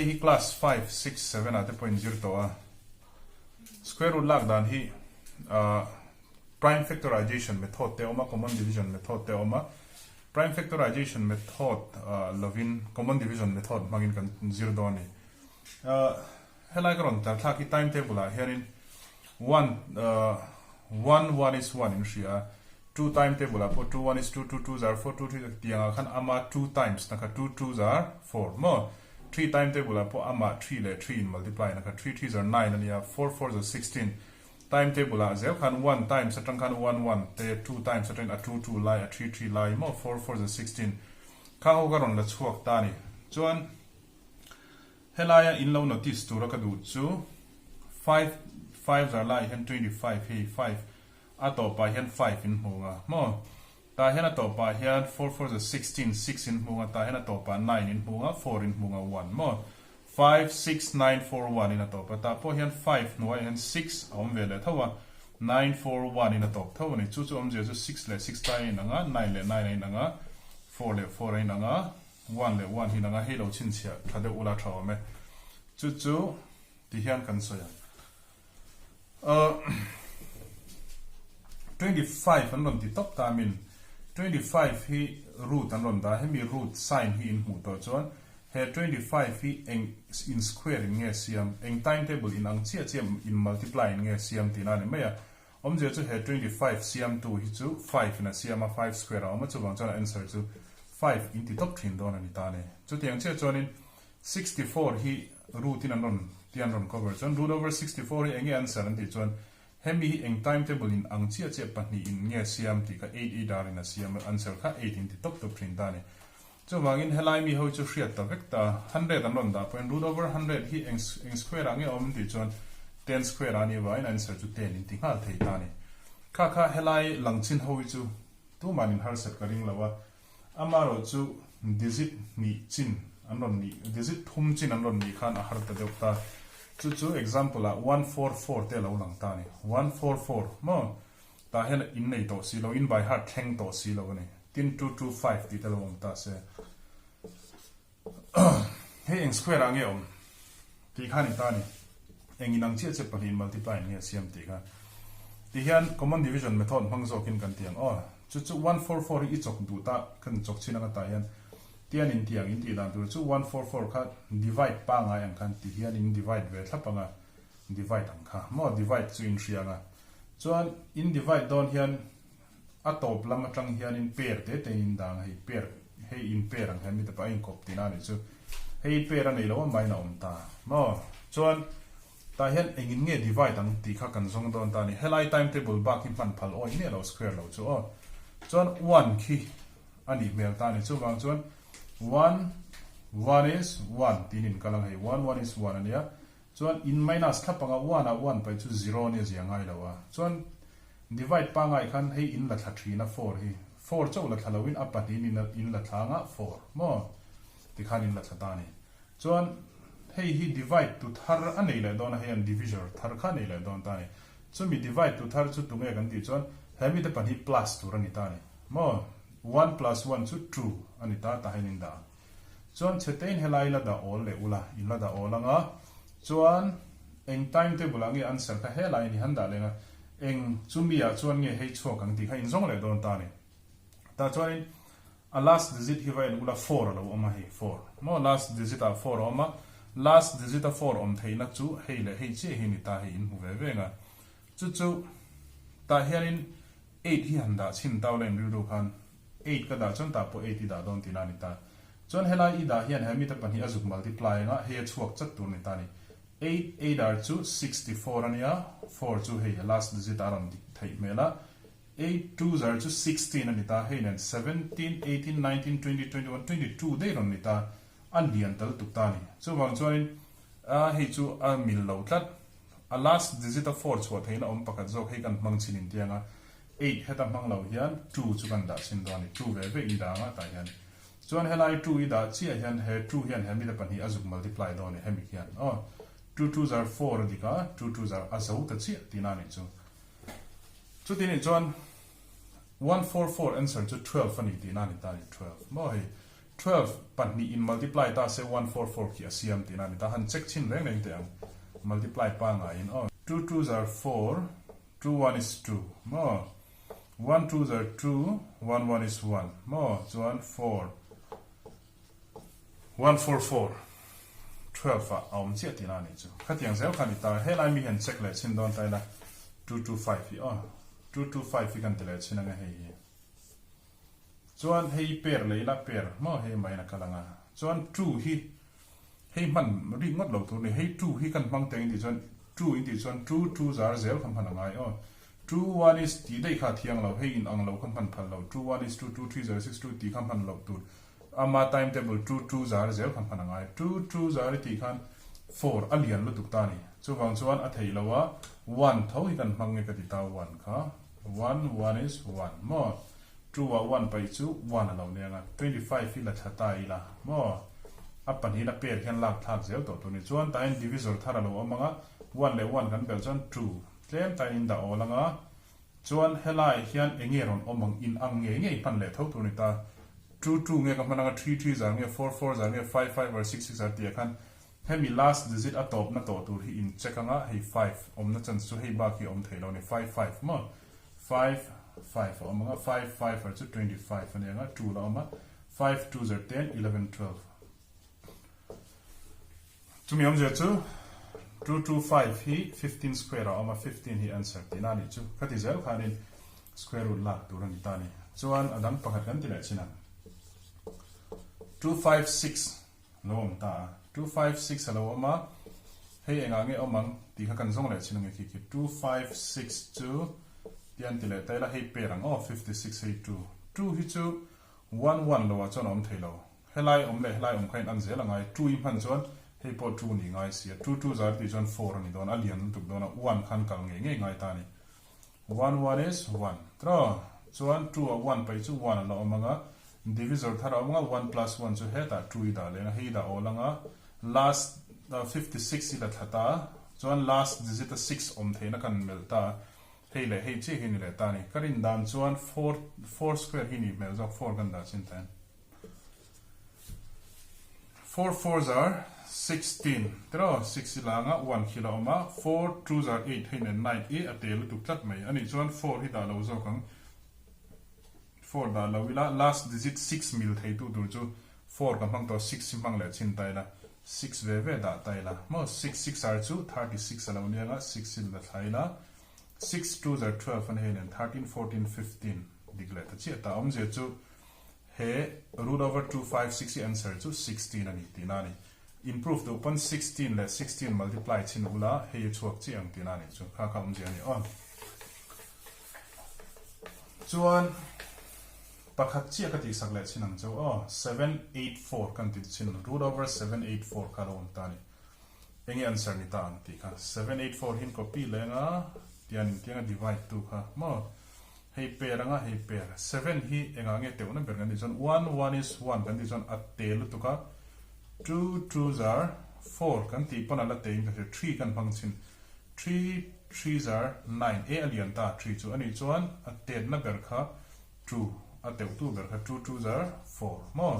Hei hi class 5, 6, 7 ah te pawh in zir tawh a. Square root lak dan hi prime factorization method te a awm a, common division method te a awm a. Prime factorization method lovin common division method hmangin kan zir dawn a ni. Helai ka rawn tlar thlak hi timetable ah hianin one one one is one in hria a, two timetable ah pawh two one is two, two two zar four, two three zar tiang ah khan ama two times na kha two two zar four maw? Three timetable ah pawh ama three leh three in multiply na kha three three zar nine a nia, four four zar 16 timetable ah zel khan one times atang khan one one te two times atangin a two two lai a three three lai maw four four zar 16 kha ho ka rawn la chhuak ta a ni. Chuan. Helaia in lo notice tura ka duh chu five five zar laiah hian 25 hei five a tawpah hian five in hmu nga maw tah hian a tawpah hian four four za 16 six in hmu nga tah hian a tawpah nine in hmu nga four in hmu nga one maw five six nine four one in a tawp a tah pawh hian five hnuaiah hian six a awm ve leh tho a nine four one in a tawp tho a ni chu chu awmzia chu six leh six tai a inang a nine leh nine a inang a four leh four a inang a. One leh one hi nanga hei lo chhinchhiah tha deuh ula tha awm e. Chu chu ti hian kan sawi ang. Uh, 25 an rawn ti tawp ta min. 25 hi root an rawn dah hemi root sign hi in hmuh tawh chuan he 25 hi eng in square in nge siam eng timetable in ang chiah chiah in multiply in nge siam tihna a ni mai a. Awmzia chu he 25 siamtu hi chu five in a siam a, five square a awm a, chuvang chuan a answer chu five in ti tawp thin dawn a ni ta a ni. Chutiang chiah chuanin 64 hi root in an rawn ti an rawn cover chuan root over 64 hi enge answer an tih chuan hemi hi eng timetable in ang chiah chiah pahnih in nge siam tih kha eight eight ar in a siam a, answer kha eight in ti tawp tawp thin ta a ni. Chuvangin helai mi ho chu hriat ta vek ta, hundred an rawn dah pawhin root over hundred hi eng eng square ah nge a awm tih chuan ten square ah a nih avangin answer chu ten in ti nghal thei ta a ni. Kha kha helai langchin ho hi chu tuman in harsat ka ring lo a, amarawh chu digit hnih chin an rawn nih digit thum chin an rawn nih khan a har ta deuh ta. Chu chu example ah one four four te a lo lang ta a ni. One four four maw? Tah hian in nei tawh si lo, in by heart thleng tawh si lo a ni. Tin two two five tih te lo awm ta se. Hei eng square ah nge awm tih kha ni ta ni. Eng in ang chiah chiah pahnih in multiply in nge siam tih kha. Ti hian common division method hmang zawkin kan ti ang aw. Chu chu one four four hi i chawk duh ta kan chawk chin anga tah hian tian in ti ang in tih dan tur chu one four four kha divide pangai ang khan ti hian in divide ve thlap anga divide ang kha maw divide chu in hria anga Chuan in divide dawn hian a tawp lam atang hianin pair te te in dang a hei pair hei in pair ang hian mite pawh a inkawp tihna a nih chu hei pair a nei lo a main a awm ta maw chuan tah hian engin nge divide ang tih kha kan zawng dawn ta a ni helai timetable bak hi hman phal awih miah lo square lo chu aw chuan one khi a nih hmel ta a ni chuvang chuan one one is one tiin in kal ang hei one one is one a nia. Chuan in minus thla panga one ah one paih chu zero nia zia ngai lo a. Chuan divide pangai khan hei in la thla thin a four hi. Four chauh la thla lo in a pahnih in in la thla anga four maw? Ti khan in la thla ta a ni. Chuan hei hi divide tu thar a nei leh dawn a hei an divisor thar kha a nei leh dawn ta a ni. Chumi divide tu thar chu tunge kan tih chuan he mite pahnih plus tur a ni ta a ni maw? One plus one chu two a ni ta ta hian in dah ang. Chuan chhetein helai la dah awl leh ula, in la dah awl anga, chuan eng timetable ah nge answer kha helai in i han dah leng a, eng chumi ah chuan nge hei chhuak ang tih kha in zawng leh dawn ta a ni. Tah chuanin a last digit hi va en ula four a lo awm a hei four maw last digit ah four a awm a, last digit a four awm theihna chu hei leh hei chiah hi ni ta hei in hmu ve ve anga, chu chu tah hianin eight hi han dah chhin tau la in rilru khan Eight ka dah chuan tah pawh eight i dah dawn tihna a ni ta. Chuan helai i dah hian he mite pahnih a zuk multiply anga hei a chhuak chat tur a ni ta a ni. Eight eight ar chu 64 a nia, four chu hei a last digit a rawn dik theih hmel a. Eight two zar chu 16 a ni ta, hei nen seventeen, eighteen, nineteen, twenty, twenty one, twenty two daih rawn ni ta. A lian tal tuk ta a ni. Chuvang chuanin a hei chu a mil lo tlat. A last digit a four chhuah theihna awm pakhat zawk hei kan hmang chhin intiang a. Eight heta hmang lo hian two chu kan dah chhin dawn a ni. Two ve ve i dah ang a tah hian. Chuan helai two i dah chiah hian he two hian he mite pahnih a zuk multiply dawn a ni hemi khian. Aw, two two zar four a dik a, two two zar a zo ta chiah tihna a nih chu. Chuti nih chuan one four four answer chu 12 a ni tihna a ni ta a ni, 12. Maw hei. 12 pahnih in multiply ta se 144 khi a siam tihna a ni ta. Han check chhin reng reng teh ang. Multiply pangaiin aw. Two twos are four, two one is two maw? One twos are two, one one is one maw? Chuan four, 144, 12 ah a awm chiah tihna a nih chu. Khatiang zel kha a ni ta. Helai mi hian check leh chhin dawn ta ila 225 hi aw. 225 hi kan ti leh chhin ang e hei hi. Chuan hei pair leh ila pair maw hei main a kal ang a. Chuan two hi hei hman rik ngawt lo tur a ni. Hei two hi kan hmang teng intih chuan two intih chuan two two zar zel kha hman a ngai aw. Two one is tih daih kha a thiang lo. Hei in ang lo kha hman phal lo. Two one is two, two three zar six two tih kha hman loh tur. Ama timetable two two zar zel kha hman a ngai. Two two zar i tih khan four a lian lutuk ta a ni. Chuvang chuan a theih lo a, one tho hi kan hmang nge ka ti ta one kha. One one is one maw? Two ah one paih chu one a lo nia nga. 25 hi la thla ta ila maw? A pahnih la pair hian lak thlak zel tawh tur ni. Chuan tah hian divisor thar a lo awm ang a, one leh one kan belh chuan two tlem tain in dah awl ang a. Chuan helai hian enge rawn awm ang in ang ngei ngei hman leh tho tur ni ta. Two two nge ka hman anga three three zar nge four four zar nge five five or six six zar tih ah khan hemi last digit a tawpna tawh tur hi in check anga hei five awmna chance chu hei bak hi a awm thei lo a ni five five maw five five a awm anga five five ar chu 25 a ni anga two la awm a five two zar ten 11 12 Chumi awmzia chu 225 hi 15 square a awm a, 15 hi answer tihna a nih chu. Khati zel khanin square root lak tur a ni ta a ni. Chuan a dang pakhat kan ti leh chin ang. 256 lo awm ta a, 256 a lo awm a, hei engah nge awm ang tih kha kan zawng leh chin ang e khi khi. 256 chu tian ti leh ta ila hei pair ang aw, 56 hei 2. 2 hi chu one one loah chuan a awm thei lo. Helai awm leh helai awm kha in an zel a ngai. Two i hman chuan hei pawh two ni ngai sia. Two two zar tih chuan four a ni dawn a, a lian lutuk dawn a, one khan kal ngei ngei ngai ta a ni. One one is one. Tiraw? Chuan two ah one paih chu one a la awm ang a, divisor thar a awm ang a, one plus one chu hetah two i dah leh ang a, hei i dah awl ang a, last 56 i la thla ta a, chuan last digit a six awm theihna kan melh ta a, hei leh hei chiah hi a ni leh ta a ni. Ka rin dan chuan four four square hi nih hmel zawk, four kan dah chin ta hian. Four fours are 16 tiraw six i langa one khi la awm a four twos are eight hei nen nine i a te lutuk tlat mai a nih chuan four hi dah lo zawk ang four dah lo ila last digit six mil thei tu tur chu four ka hmang tawh six hi hmang leh chhin ta ila six ve ve dah ta ila maw six six are chu 36 a lo nia nga six hi la thla ila six twos are 12 a ni hei nen 13 14 15 dik leh ta chiah ta awmzia chu He root over 256 hi answer chu 16 a ni tihna a ni. Improve duh pawn 16 leh 16 multiply chhin ula hei a chhuak chiah ang tihna a nih chu. Kha kha awmzia a ni aw. Chuan pakhat chiah ka tihsak leh chhin ang cheu aw. 784 kan ti chhin root over 784 kha lo awm ta a ni. Enge answer ni ta ang tih kha. 784 hian copy leh anga tian intianga divide tu kha maw. Hei per anga hei per. Seven hi engah nge teuhna ber kan tih chuan one one is one kan tih chuan a te lutuk a, two twos are four kan tih pawn a la te in ka hria, three kan hmang chhin, three threes are nine e a lian ta three chu anih chuan a tetna ber kha two a teuhtu ber kha two twos are four maw?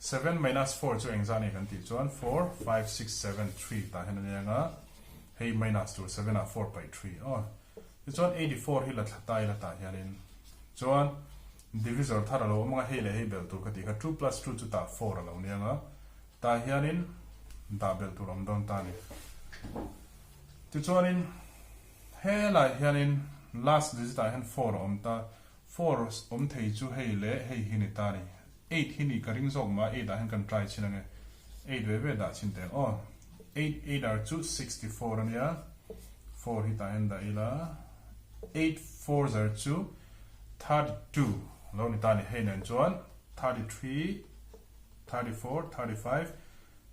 Seven minus four chu engzah nge kan tih chuan four five six seven three tah hian a nia anga hei minus tur seven ah four paih three aw. Tichuan 84 hi la thla ta ila tah hianin chuan divisor thar a lo awm anga hei leh hei belh tur ka tih kha two plus two chu tah four a lo ni anga tah hianin dah belh tur a awm dawn ta a ni. Tichuanin helai hianin last digit ah hian four a awm ta four awm thei chu hei leh hei hi ni ta a ni. Eight hi ni ka ring zawk mah eight ah hian kan try chhin ange eight ve ve dah chhin teh ang aw. Eight eight are chu 64 a nia, four hi tah hian dah ila, eight fours are chu 32 lo ni ta a ni, hei nen chuan 33, 34, 35,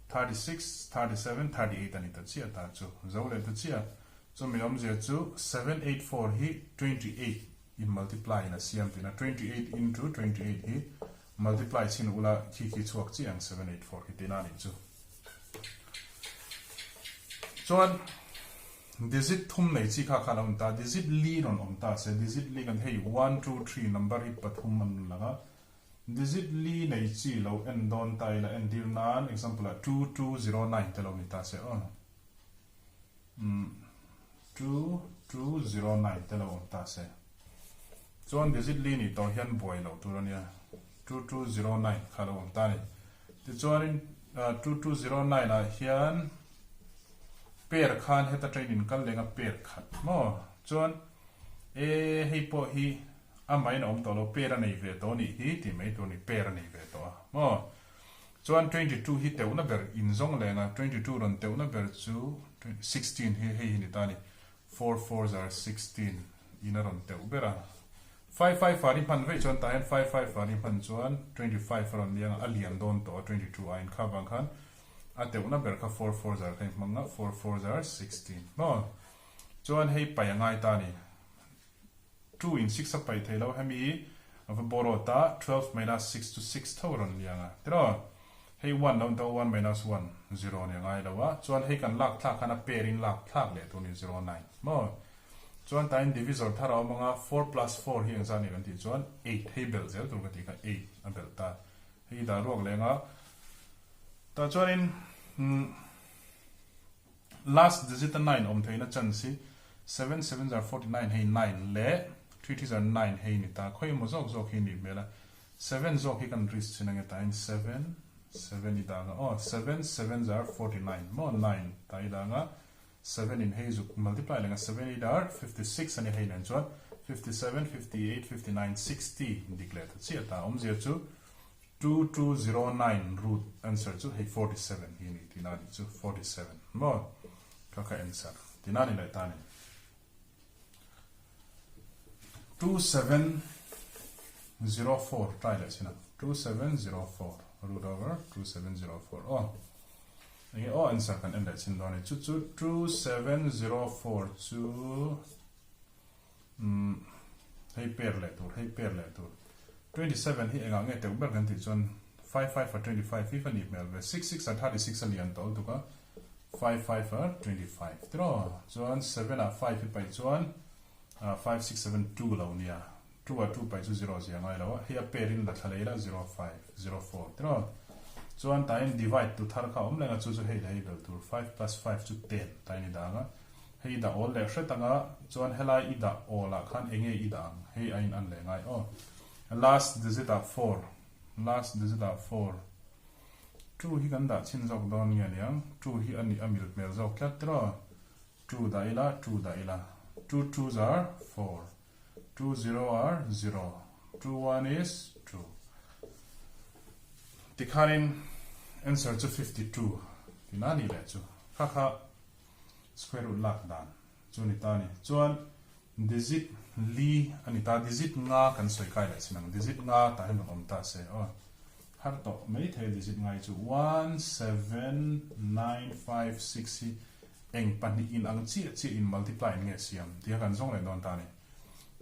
36, 37, 38 a ni ta chiah ta chu, zo leh ta chiah, chumi awmzia chu seven eight four hi 28 in multiply in a siam tihna, 28 into 28 hi multiply chhin ula khi khi chhuak chiah ang seven eight four hi tihna a nih chu. Chuan digit thum nei chi kha kha lo awm ta, digit li rawn awm ta se, digit li kan hei one two three number hi pathum an rawn lang a. Digit li nei chi lo en dawn ta ila entir nan example ah 2209 te lo ni ta se aw. Umm 2209 te lo awm ta se. Chuan digit li nih tawh hian buai loh tur a nia. 2209 kha lo awm ta a ni. Tichuanin 2209 ah hian pair khan heta train in kal leng a pair khat maw? Chuan e hei pawh hi a main a awm tawh lo pair a nei ve tawh a nih hi tih mai tur a ni pair a nei ve tawh a maw? Chuan 22 hi teuhna ber inzawng leng a 22 rawn teuhna ber chu 16 hi hei hi ni ta a ni. Four fours are 16 in a rawn teuh ber a. Five five far i hman veih chuan tah hian five five far i hman chuan 25 a rawn liang a, a lian dawn tawh a 22 aiin kha vang khan a teuhna ber kha four fours are kha i hmang a, four fours are 16 maw? Chuan hei pai a ngai ta a ni. Two in six a pai thei lo hemi a va borrow ta 12 minus six chu six tho a rawn liang a tiraw? Hei one lo ni tawh a one minus one zero ni a ngai lo a, chuan hei kan lak thlak khan a pair in lak thlak leh tur ni zero nine maw? Chuan tain divisor thar a awm ang a, four plus four hi engzat ni kan tih chuan eight hei belh zel tur ka tih kha eight a belh ta, hei dah ruak leng a, tah chuanin umm last digit a nine awm theihna chance hi seven seven zar 49 hei nine leh three three zar nine hei ni ta, khawi emaw zawk zawk hi nih hmel a. Seven zawk hi kan risk chin ange tain seven seven i dang a aw seven seven zar 49 maw nine ta i dang a seven in hei zuk multiply leng a seven i dar 56 ani hei nen chuan 57 58 59 60 dik leh ta chiah ta awmzia chu 2209 root answer chu hei 47 hi ani tina nih chu 47 maw kha kha answer tina ni leh ta ni. 2704 try leh chin ang 2704 root over 2704 aw enge aw answer kan en leh chin dawn ni chu chu 2704 chu um hei pair leh tur hei pair leh tur 27 hi engah nge teuh ber kan tih chuan 5 5 a 25 hi ka nih hmel ve 6 6 a 36 a lian tawh lutuk a 5 5 a 25 tiraw chuan 7 ah 5 hi paih chuan 5 6 7 2 lo nia 2 ah 2 paih chu 0 zia ngai lo a hei a pair in la thla lei la 0 5 0 4 tiraw chuan tain divide tu thar kha awm leng a chu chu hei leh hei belh tur 5 plus 5 chu 10 tain i dang a Hei i dah awl leh hret anga chuan helai i dah awl ah khan enge i dah ang hei a in an leh ngai aw. Last digit ah four last digit ah four two hi kan dah chhin zawk dawn nge niang two hi a nih a mil hmel zawk tlat tiraw two dah ila two dah ila two twos are four two zero are zero two one is two tikhanin answer chu 52 tina ni leh chu kha kha Square root lak dan chu ni ta a ni. Chuan digit li a ni ta, digit nga kan sawi kai leh chin ang. Digit nga tah hian rawn awm ta se aw. Har tawh mai thei a digit nga hi chu one seven nine five six hi eng pahnih in ang chiah chiah in multiply in nge siam tih kha kan zawng leh dawn ta a ni.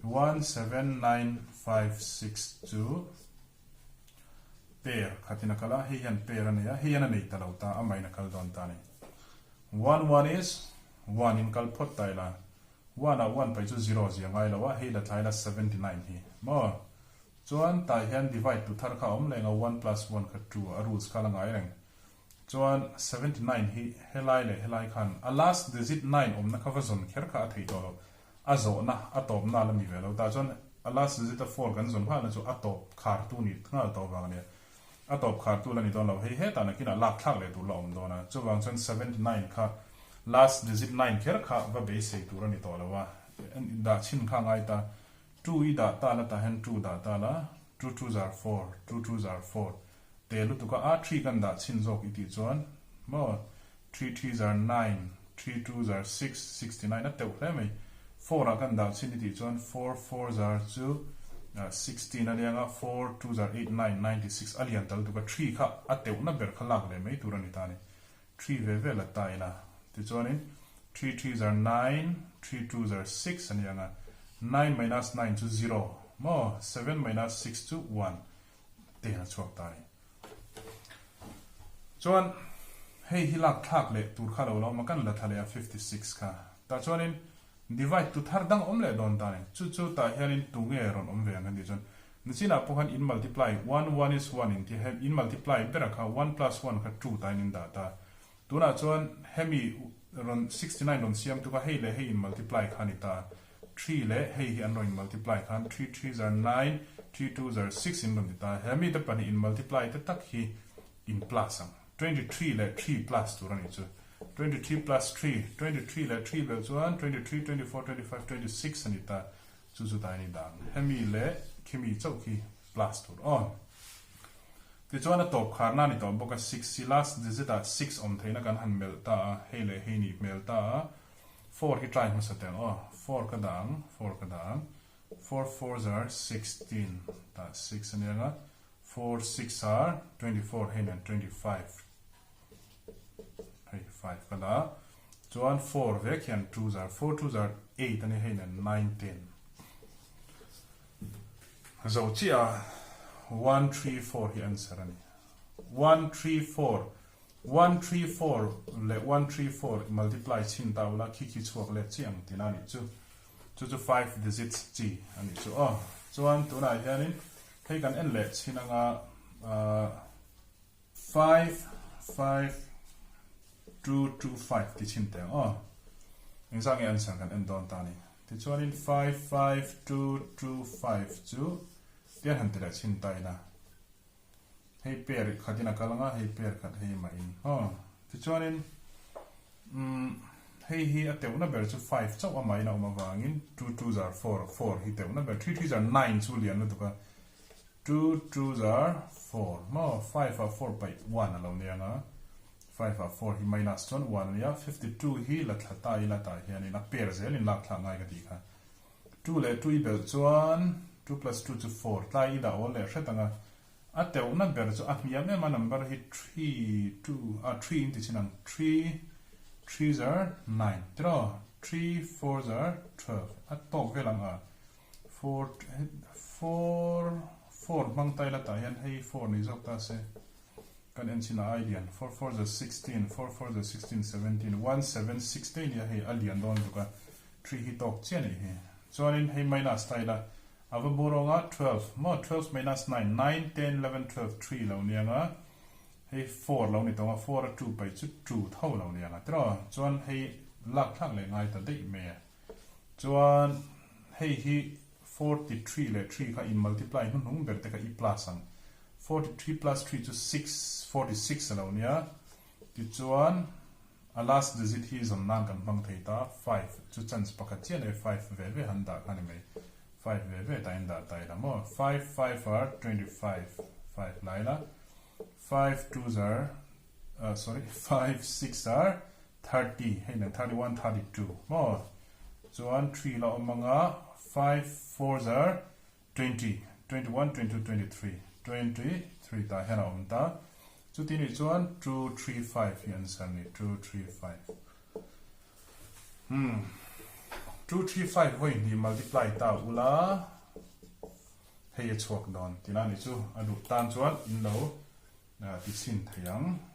17956 chu pair khatin a kal a, hei hian pair a nei a, hei hian a nei ta lo ta, amahin a kal dawn ta a ni. One one is one in kal phawt ta ila, one ah one pai chu zero zia ngai lo a, hei la thlai la 79 hi maw? Chuan tah hian divide tu thar kha a awm leng a, one plus one kha two a rules kha la ngai reng. Chuan 79 hi helai leh helai khan a last digit nine awmna kha va zawn kher kha a theih tawh lo, a zawhna a tawpna la ni ve lo. Tah chuan a last digit a four kan zawn nghalna chu a tawp khartu nih nghal tawh vang a nia. A tawp khar tu la ni dawn lo, hei hetah nakinah lak thlak leh tur la awm dawn a, chuvang chuan 79 kha last digit nine kher kha va beisei tur a ni tawh lo a, dah chhin kha ngai ta, two i dah ta la tah hian two dah ta la, two two zar four, two two zar four te lutuk a, a three kan dah chhin zawk i tih chuan maw three three zar nine, three two zar six, 69 a teuh hle mai. Four ah kan dah chhin i tih chuan four four zar chu 16 a liang a, four two zar eight nine, 96 a lian tal tuk a, three kha a teuhna ber kha lak leh mai tur a ni ta a ni. Three ve ve la ta ila. Tichuanin three three zar nine, three two zar six a ni ang a, nine minus nine chu zero maw, seven minus six chu one te a chhuak ta a ni. Chuan hei hi lak thlak leh tur kha lo la awm a, kan la thla leh a 56 kha. Tah chuanin divide tu thar dang awm leh dawn ta a ni. Chu chu tah hianin tu nge rawn awm ve ang kan tih chuan Nichinah pawh khan in multiply one one is one in ti in multiply berah kha one plus one kha two tain in dah ta. Tunah chuan hemi rawn 69 rawn siam tu kha hei leh hei in multiply kha a ni ta. Three leh hei hi an rawn in multiply khan three threes are nine, three twos are six in rawn ti ta. Hemi te pahnih in multiply te tak hi in plus ang. 23 leh three plus tur a nih chu. 23 plus three, 23 leh three belh chuan 23, 24, 25, 26 a ni ta. Chu chu tain i dang. Hemi leh khimi chauh khi plus tur aw. Tichuan a tawp kharna a ni tawh bawk a, six hi last digit ah six awm theihna kan han melh ta a, hei leh hei nih hmel ta a, four hi try hmasa teh ang aw, four ka dang, four ka dang, four fours are 16 tah six a nia nga, four six are 24 hei nen 25 hei five ka dah chuan four vek hian twos are four twos are eight a nia hei nen nine ten zo chiah a one three four hi answer a ni one three four one three four leh one three four multiply chhin ta ula khi khi chhuak let chiah ang tina a nih chu chu chu five digits chi a nih chu aw chuan tunah hianin hei kan en leh chhin anga ah Five five two two five ti chhin teh ang aw. Engzah nge answer kan en dawn ta ni. Tichuanin five five two two five chu tian han ti leh chhin ta ila. Hei pair khatin a kal anga hei pair khat hei mah in aw. Tichuanin umm hei hi a teuhna ber chu five chauh amah in a awm avangin two twos are four four hi teuhna ber three threes are nine chu lian lutuk a. Two twos are four maw five ah four paih one a lo nia nga five ah four hi minus chuan one a nia 52 hi la thla ta ila tah hianin a pair zelin lak thlak ngai ka tih kha two leh two i belh chuan two plus two chu four tlai i dah awl leh hret anga a teuhna ber chu a hniam em a number hi three two ah three in ti chin ang three threes are nine tiraw three fours are 12 a tawk vel ang a Four four four hmang ta ila tah hian hei four ni zawk ta se kan en chin a ai lian four four za 16 four four za 16 17 one seven six te nia hei a lian dawn lutuk a three hi tawk chiah a nih hi chuanin hei minus ta ila a va bur awnga 12 maw 12 minus 9 9 10 11 12 three lo nia nga hei four lo ni tawng a four a two pai chu two tho lo nia nga tiraw chuan hei lak thlak leh ngai ta daih mai a. Chuan hei hi 43 leh three kha in multiply hnuhnung ber te kha i plus ang. 43 plus three chu six, 46 a lo nia. Tichuan a last digit hi zawn nan kan hmang thei ta, five chu chance pakhat chiah nei five ve ve han dah kha ni mai. Five ve ve ta in dah ta ila maw. Five five are 25, five lai la. Five twos are, sorry, five six are 30 hei nen 31 32 maw chuan three la awm anga five fours are 20 21 22 23 23 tah hian a awm ta chuti nih chuan 2 3 5 hi answer ni 2 3 5 2 3 5 vawi hnih multiply ta ula hei a chhuak dawn tina ni chu a duh tan chuan in lo ti chhin thei ang.